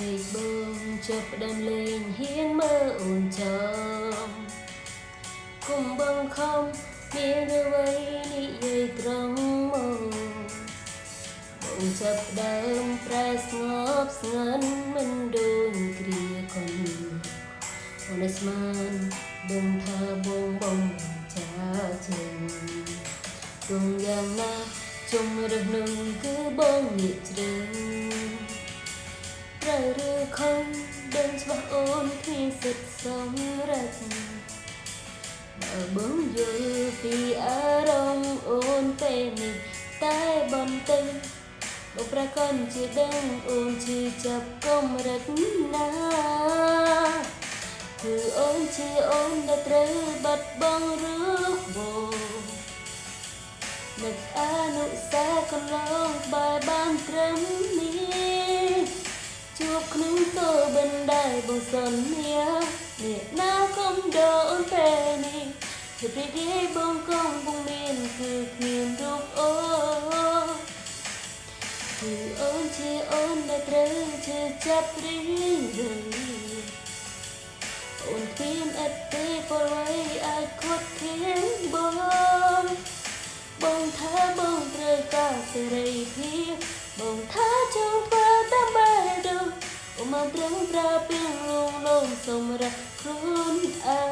ភ្នែកបងចាប់ផ្ដើមលេងហ៊ានមើលអូនចំគុំបងខំមានអ្វីនិយាយត្រង់មកបងចាប់ផ្ដើមប្រែស្ងប់ស្ងាត់មិនដូចគ្រាកន្លងអូនឲ្យស្មានដឹងថាបងបងចាចេញទងយ៉ាងណាជុំរើសនឹងគឺបងងាកជ្រើ ត្រូវឬខំដឹងច្បាស់អូនគ្មានសិទ្ធិសម្រេចបើបងយល់ពីអារម្មណ៍អូនពេលនេះតែបន្តិចបងប្រកបជាដឹងអូនឈឺចាប់កម្រិតណាគឺអូនជាអូនដែលត្រូវបាត់បង់រូបបងនឹកអនុស្សាវកន្លងក្បែរបានត្រឹមនេះ ជួបក្នុងសូបិនដែលបងសន្យាអ្នកណាកុំដូនពេលនេះភាពរីករាយបងគង់ពុំមានគឺគ្មានរូបអូនគឺអូនជាអូនដែលត្រូវឈឺចាប់រីរៃអូនគ្មានអត់ទេពលអ្វីអាចខត់ខៀងបងបងថាបងត្រូវការសេរីភាពបងថាចង់ធ្វើតាមបេះដូងអូនមកត្រឹមប្រើពីងលងលងសម្រាប់ខ្លួនឯ